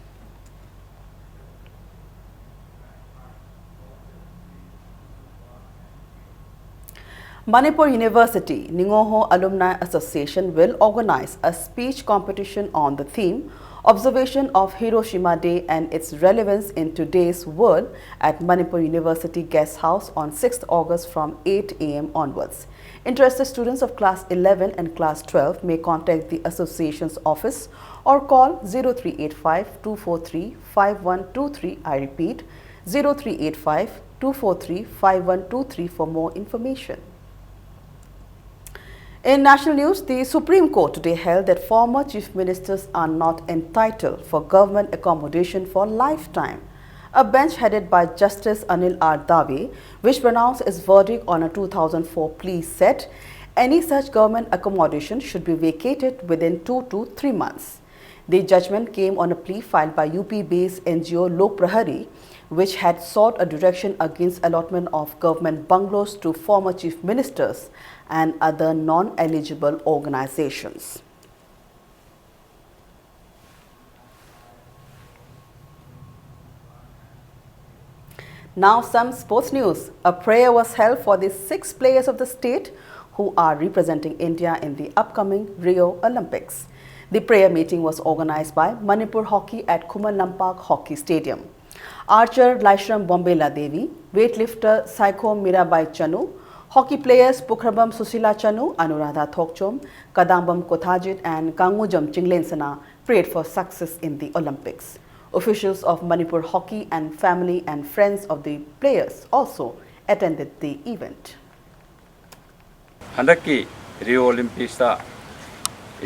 Manipur University Ningoho Alumni Association will organize a speech competition on the theme Observation of Hiroshima Day and Its Relevance in Today's World at Manipur University Guest House on sixth August from eight a m onwards. Interested students of class eleven and class twelve may contact the association's office or call zero three eight five two four three five one two three. I repeat, zero three eight five two four three five one two three for more information. In national news, the Supreme Court today held that former chief ministers are not entitled for government accommodation for lifetime. A bench headed by Justice Anil R Dave, which pronounced its verdict on a two thousand four plea, said any such government accommodation should be vacated within two to three months. The judgment came on a plea filed by U P-based N G O Lok Prahari, which had sought a direction against allotment of government bungalows to former chief ministers and other non-eligible organizations. Now some sports news. A prayer was held for the six players of the state who are representing India in the upcoming Rio Olympics. The prayer meeting was organized by Manipur Hockey at Khuman Lampak Hockey Stadium. Archer Laishram Bombela Devi, weightlifter Saikhom Mirabai Chanu, hockey players Pukhrabam Susila Chanu, Anuradha Thokchom, Kadambam Kothajit and Kangujam Chinglensana prayed for success in the Olympics. Officials of Manipur Hockey and family and friends of the players also attended the event. ꯍꯟꯗꯛꯀꯤ Rio ꯑꯣꯂꯤꯝꯄꯤꯛꯁꯇ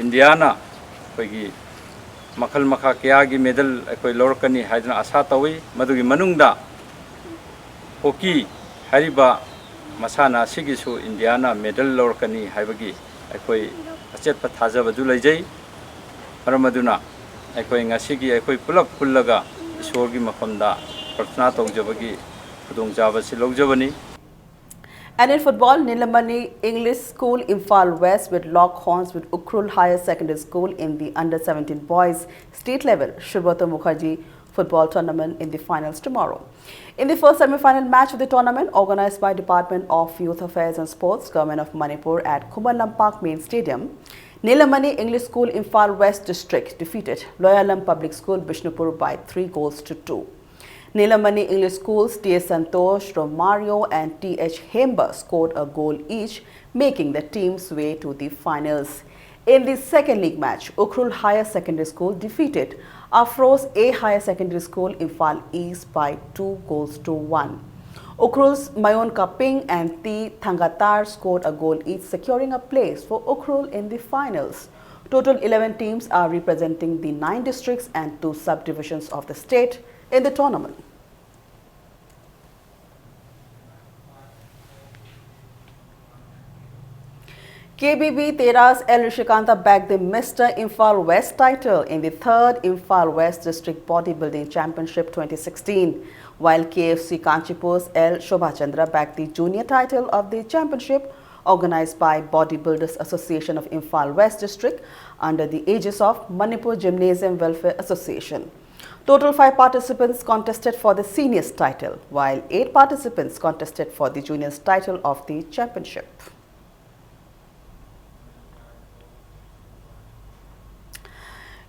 ꯏꯟꯗꯤꯌꯥꯅ ꯑꯩꯈꯣꯏꯒꯤ ꯃꯈꯜ ꯃꯈꯥ ꯀꯌꯥꯒꯤ medal ꯑꯩꯈꯣꯏ ꯂꯧꯔꯛꯀꯅꯤ ꯍꯥꯏꯗꯨꯅ ꯑꯥꯁꯥ ꯇꯧꯏ꯫ ꯃꯗꯨꯒꯤ ꯃꯅꯨꯡꯗ ꯍꯣꯀꯤ ꯍꯥꯏꯔꯤꯕ ꯃꯁꯥꯟꯅ ꯑꯁꯤꯒꯤꯁꯨ ꯏꯟꯗꯤꯌꯥꯅ ꯃꯦꯗꯜ ꯂꯧꯔꯛꯀꯅꯤ ꯍꯥꯏꯕꯒꯤ ꯑꯩꯈꯣꯏ ꯑꯆꯦꯠꯄ ꯊꯥꯖꯕꯗꯨ ꯂꯩꯖꯩ꯫ ꯃꯔꯝ ꯑꯗꯨꯅ ꯑꯩꯈꯣꯏ ꯉꯁꯤꯒꯤ ꯑꯩꯈꯣꯏ ꯄꯨꯂꯞ ꯄꯨꯜꯂꯒ ꯏꯁꯣꯔꯒꯤ ꯃꯐꯝꯗ ꯄ꯭ꯔꯊꯅꯥ ꯇꯧꯖꯕꯒꯤ ꯈꯨꯗꯣꯡꯆꯥꯕꯁꯤ ꯂꯧꯖꯕꯅꯤ꯫ And in football, Nilamani English School Imphal West will lock horns with Ukhrul Higher Secondary School in the under seventeen boys state level Subrata Mukherjee football tournament in the finals tomorrow. In the first semi-final match of the tournament, organized by Department of Youth Affairs and Sports, Government of Manipur at Khuman Lampak Main Stadium, Nilamani English School Imphal West District defeated Loyalam Public School Bishnupur by three goals to two. Nilamani English School's T S Santosh, Romario and T H Hemba scored a goal each, making the team's way to the finals. In the second leg match, Ukhrul Higher Secondary School defeated Afros A Higher Secondary School, Imphal East by two goals to one. Ukhrul's Mayon Kaping and T Thangatar scored a goal each, securing a place for Ukhrul in the finals. Total eleven teams are representing the nine districts and two subdivisions of the state in the tournament. K B B Tera's L Rishikanta bagged the Mister Imphal West title in the third Imphal West District Bodybuilding Championship twenty sixteen, while K F C Kanchipur's L Shobha Chandra bagged the junior title of the championship organized by Bodybuilders Association of Imphal West District under the aegis of Manipur Gymnasium Welfare Association. Total five participants contested for the seniors title, while eight participants contested for the juniors title of the championship.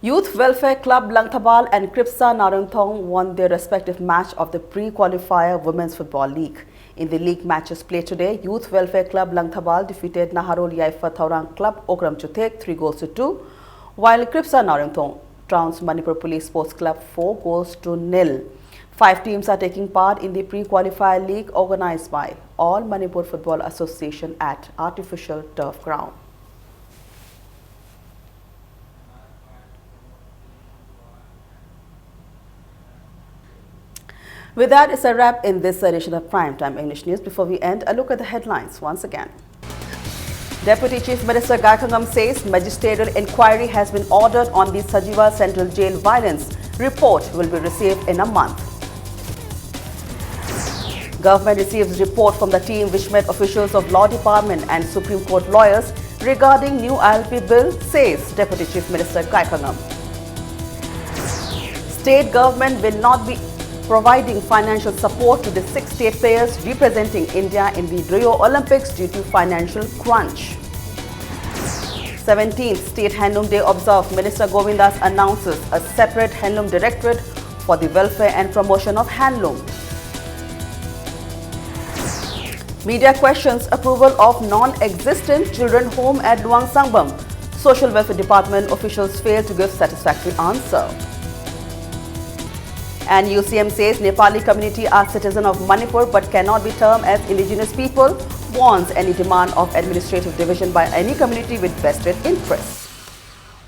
Youth Welfare Club Langthabal and Kripsa Narumthong won their respective match of the pre-qualifier Women's Football League. In the league matches played today, Youth Welfare Club Langthabal defeated Naharul Yaifa Thaurang Club Okram Chuthek three goals to two, while Kripsa Narumthong trounced Manipur Police Sports Club four goals to nil. Five teams are taking part in the pre-qualifier league organized by All Manipur Football Association at Artificial Turf Ground. With that, it's a wrap in this edition of Prime Time English News. Before we end, a look at the headlines once again. Deputy Chief Minister Gaikhangam says magisterial inquiry has been ordered on the Sajiwa Central Jail violence. Report will be received in a month. Government receives report from the team which met officials of Law Department and Supreme Court lawyers regarding new I L P bill, says Deputy Chief Minister Gaikhangam. State government will not be providing financial support to the six state players representing India in the Rio Olympics due to financial crunch. Seventeenth State Handloom Day observed, Minister Govindas announces a separate handloom directorate for the welfare and promotion of handloom. Media questions approval of non-existent children home at Luang Sangbam. Social Welfare Department officials fail to give satisfactory answer. And U C M says Nepali community are citizen of Manipur but cannot be termed as indigenous people, warns any demand of administrative division by any community with vested interests.